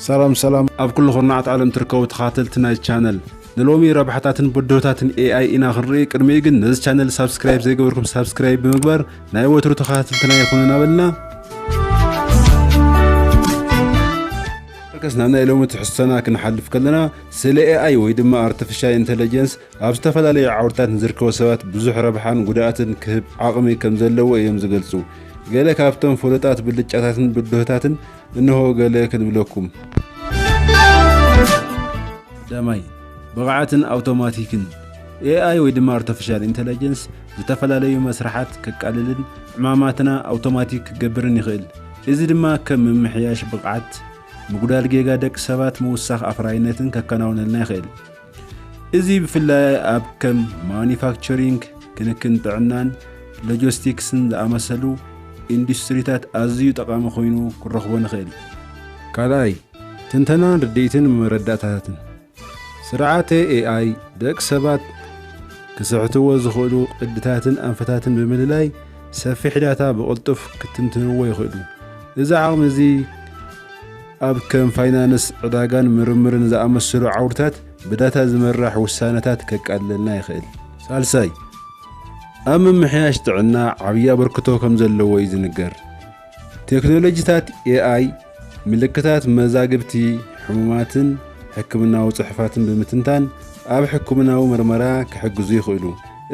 ሰላም ሰላም ኣብ ኩሉ ኩርናዓት ዓለም ትርከቡ ተኻተልቲ ናይ ቻነል፣ ንሎሚ ረብሓታትን ብድሆታትን ኤኣይ ኢና ክንርኢ። ቅድሚኡ ግን ነዚ ቻነል ሳብስክራይብ ዘይገበርኩም ሳብስክራይብ ብምግባር ናይ ወትሩ ተኻተልትና ይኹኑ እናበልና፣ ከስ ናብ ናይ ሎሚ ትሕዝቶና ክንሓልፍ ከለና፣ ስለ ኤኣይ ወይ ድማ ኣርቲፊሻል ኢንተለጀንስ ኣብ ዝተፈላለዩ ዓውድታት ንዝርከቡ ሰባት ብዙሕ ረብሓን ጉድኣትን ክህብ ዓቕሚ ከም ዘለዎ እዮም ዝገልጹ። ገለ ካብቶም ፍሉጣት ብልጫታትን ብድሆታትን እንሆ ገለ ክንብለኩም። ቀዳማይ፣ ብቕዓትን ኣውቶማቲክን። ኤኣይ ወይ ድማ ኣርቲፊሻል ኢንተለጀንስ ዝተፈላለዩ መስርሓት ከቃልልን ዕማማትና ኣውቶማቲክ ክገብርን ይኽእል። እዚ ድማ ከም ምምሕያሽ ብቕዓት፣ ምጉዳል ጌጋ ደቂ ሰባት፣ ምውሳኽ ኣፍራይነትን ከከናውነልና ይኽእል። እዚ ብፍላይ ኣብ ከም ማኑፋክቸሪንግ፣ ክንክን ጥዕናን ሎጂስቲክስን ዝኣመሰሉ ኢንዱስትሪታት ኣዝዩ ጠቓሚ ኮይኑ ክንረኽቦ ንኽእል። ካልኣይ፣ ትንተናን ርድኢትን መረዳእታታትን። ስርዓተ ኤኣይ ደቂ ሰባት ክስሕትዎ ዝኽእሉ ቅድታትን ኣንፈታትን ብምልላይ ሰፊሕ ዳታ ብቕልጡፍ ክትንትንዎ ይኽእሉ። እዚ ዓቕሚ እዚ ኣብ ከም ፋይናንስ፣ ዕዳጋን ምርምርን ዝኣመሰሉ ዓውድታት ብዳታ ዝመራሕ ውሳነታት ከቃልለልና ይኽእል። ሳልሳይ፣ ኣብ ምምሕያሽ ጥዕና ዓብዪ ኣበርክቶ ከም ዘለዎ እዩ ዝንገር። ቴክኖሎጂታት ኤኣይ ምልክታት መዛግብቲ ሕሙማትን ሕክምናዊ ጽሑፋትን ብምትንታን ኣብ ሕክምናዊ መርመራ ክሕግዙ ይኽእሉ።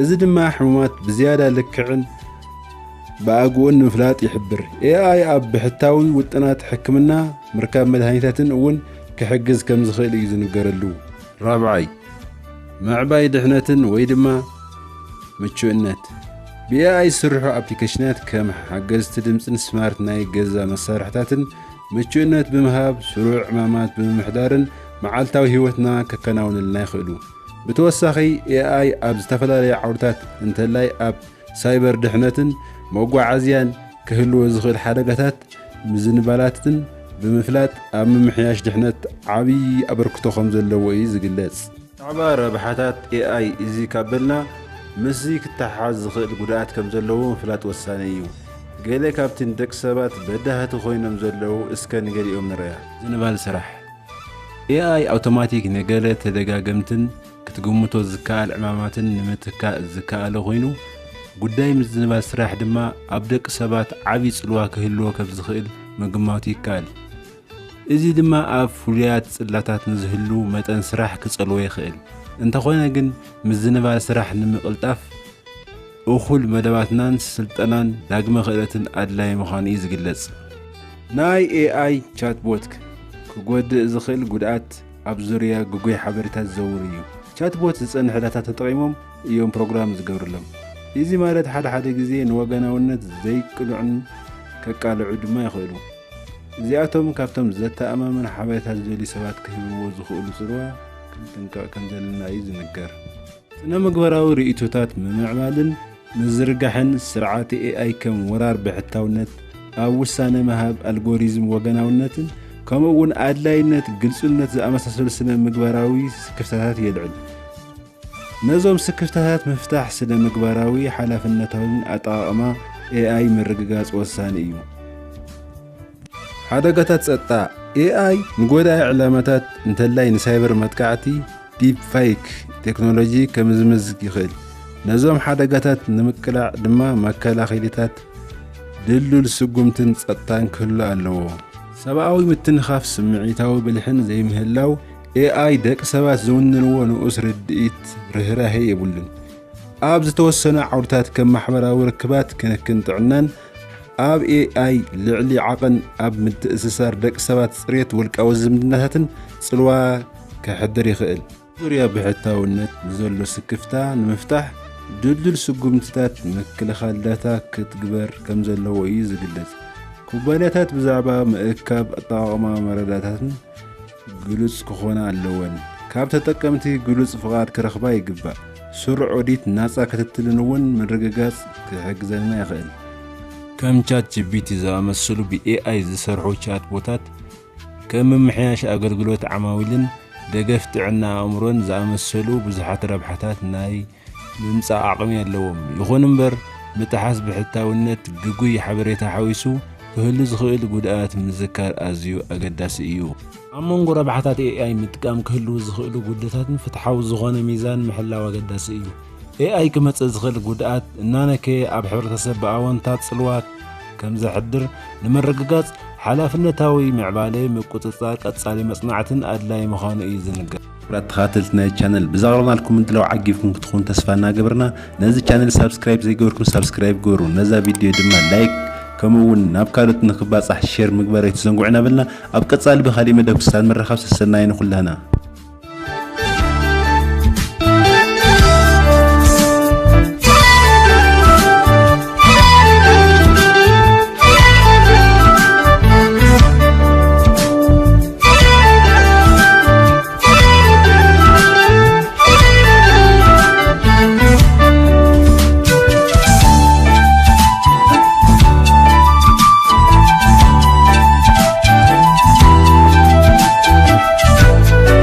እዚ ድማ ሕሙማት ብዝያዳ ልክዕን ብኣግኡን ንምፍላጥ ይሕብር። ኤኣይ ኣብ ብሕታዊ ውጥናት ሕክምና ምርካብ መድሃኒታትን እውን ክሕግዝ ከም ዝኽእል እዩ ዝንገረሉ። ራብዓይ፣ ምዕባይ ድሕነትን ወይ ድማ ምቹእነት። ብኤኣይ ዝስርሑ ኣፕሊኬሽናት ከም ሓገዝቲ ድምፅን ስማርት ናይ ገዛ መሳርሕታትን ምቹእነት ብምሃብ ስሩዕ ዕማማት ብምምሕዳርን መዓልታዊ ህይወትና ከከናውንልና ይኽእሉ። ብተወሳኺ ኤኣይ ኣብ ዝተፈላለዩ ዓውድታት እንተላይ ኣብ ሳይበር ድሕነትን መጓዓዝያን ክህልዎ ዝኽእል ሓደጋታት ምዝንባላትን ብምፍላጥ ኣብ ምምሕያሽ ድሕነት ዓብዪ ኣበርክቶ ከም ዘለዎ እዩ ዝግለጽ። ብዛዕባ ረብሓታት ኤኣይ እዚ ካብ በልና፣ ምስዚ ክተሓሓዝ ዝኽእል ጉድኣት ከም ዘለዎ ምፍላጥ ወሳኒ እዩ። ገለ ካብቲ ንደቂ ሰባት በዳህቲ ኮይኖም ዘለዉ እስከ ንገሊኦም ንርኣ። ምዝንባል ስራሕ። ኤኣይ ኣውቶማቲክ ንገለ ተደጋገምትን ክትግምቶ ዝከኣል ዕማማትን ንምትካእ ዝከኣለ ኮይኑ፣ ጉዳይ ምዝንባል ስራሕ ድማ ኣብ ደቂ ሰባት ዓቢ ጽልዋ ክህልዎ ከም ዝኽእል ምግማቱ ይከኣል። እዚ ድማ ኣብ ፍሉያት ጽላታት ንዝህሉ መጠን ስራሕ ክጸልዎ ይኽእል። እንተኾነ ግን፣ ምዝንባል ስራሕ ንምቕልጣፍ እኹል መደባትናን ስልጠናን ዳግመ ክእለትን ኣድላዪ ምዃኑ እዩ ዝግለጽ። ናይ ኤኣይ ቻትቦት ክጎድእ ዝኽእል ጉድኣት ኣብ ዙርያ ግጉይ ሓበሬታ ዝዘውር እዩ። ቻትቦት ዝጸንሐ ዳታ ተጠቒሞም እዮም ፕሮግራም ዝገብርሎም። እዚ ማለት ሓደ ሓደ ግዜ ንወገናውነት ዘይቅኑዕን ከቃልዑ ድማ ይኽእሉ። እዚኣቶም ካብቶም ዘተኣማምን ሓበሬታ ዝደልዩ ሰባት ክህብዎ ዝኽእሉ ጽልዋ ክንጥንቀቕ ከም ዘለና እዩ ዝንገር። ስነ-ምግባራዊ ርእይቶታት ምምዕባልን ምዝርጋሕን ስርዓት ኤኣይ ከም ወራር ብሕታውነት ኣብ ውሳነ ምሃብ ኣልጎሪዝም ወገናውነትን ከምኡ እውን ኣድላይነት ግልጹነት ዝኣመሳሰሉ ስነ-ምግባራዊ ስክፍታታት የልዕል። ነዞም ስክፍታታት ምፍታሕ ስነ-ምግባራዊ ሓላፍነታውን ኣጠቓቕማ ኤኣይ ምርግጋጽ ወሳኒ እዩ። ሓደጋታት ጸጥታ። ኤኣይ ንጎዳኢ ዕላማታት እንተላይ ንሳይበር መጥቃዕቲ ዲፕ ፌክ ቴክኖሎጂ ከምዝምዝ ይኽእል። ነዞም ሓደጋታት ንምቅላዕ ድማ መከላኸሊታት ድልዱል ስጉምትን ጸጥታን ክህሉ ኣለዎ። ሰብኣዊ ምትንኻፍ። ስምዒታዊ ብልሕን ዘይምህላው። ኤኣይ ደቂ ሰባት ዝውንንዎ ንኡስ ርድኢት ርህራሄ የብሉን። ኣብ ዝተወሰነ ዓውድታት ከም ማሕበራዊ ርክባት፣ ክንክን ጥዕናን ኣብ ኤኣይ ልዕሊ ዓቐን ኣብ ምትእስሳር ደቂ ሰባት ጽሬት ውልቃዊ ዝምድናታትን ጽልዋ ከሕድር ይኽእል። ዙርያ ብሕታውነት ንዘሎ ስክፍታ ንምፍታሕ ድልዱል ስጉምትታት ምክልኻል ዳታ ክትግበር ከም ዘለዎ እዩ ዝግለጽ። ኩባንያታት ብዛዕባ ምእካብ ኣጠቓቕማ መረዳታትን ግሉጽ ክኾና ኣለወን። ካብ ተጠቀምቲ ግሉጽ ፍቓድ ክረኽባ ይግባእ። ስሩዕ ኦዲት፣ ናጻ ክትትልን እውን ምርግጋጽ ክሕግዘና ይኽእል። ከም ቻት ጂፒቲ ዝኣመሰሉ ብኤኣይ ዝሰርሑ ቻትቦታት ከም ምምሕያሽ ኣገልግሎት ዓማዊልን ደገፍ ጥዕና ኣእምሮን ዝኣመሰሉ ብዙሓት ረብሓታት ናይ ምምጻእ ዓቕሚ ኣለዎም። ይኹን እምበር፣ ምጥሓስ ብሕታውነት ግጉይ ሓበሬታ ሓዊሱ ክህሉ ዝኽእል ጉድኣት ምዝካር ኣዝዩ ኣገዳሲ እዩ። ኣብ መንጎ ረብሓታት ኤኣይ ምጥቃም ክህልዉ ዝኽእሉ ጉድታትን ፍትሓዊ ዝኾነ ሚዛን ምሕላው ኣገዳሲ እዩ። ኤኣይ ክመጽእ ዝኽእል ጉድኣት እናነከየ ኣብ ሕብረተሰብ ብኣወንታ ጽልዋ ከም ዘሕድር ንምርግጋጽ ሓላፍነታዊ ምዕባለ ምቁጽጻር ቀጻሊ መጽናዕትን ኣድላይ ምዃኑ እዩ ዝንገር። ክቡራት ተኸታተልቲ ናይ ቻነል ብዛቕረብናልኩም ምድላው ዓጊብኩም ክትኾኑ ተስፋ እናገበርና ነዚ ቻነል ሳብስክራይብ ዘይገበርኩም ሳብስክራይብ ገበሩ፣ ነዛ ቪድዮ ድማ ላይክ ከምኡ እውን ናብ ካልኦት ንክባጻሕ ሼር ምግባር ኣይትዘንግዑ እናበልና ኣብ ቀጻሊ ብኻሊእ መደብ ክሳብ ምርኻብ ሰሰናዩ ንኹላህና።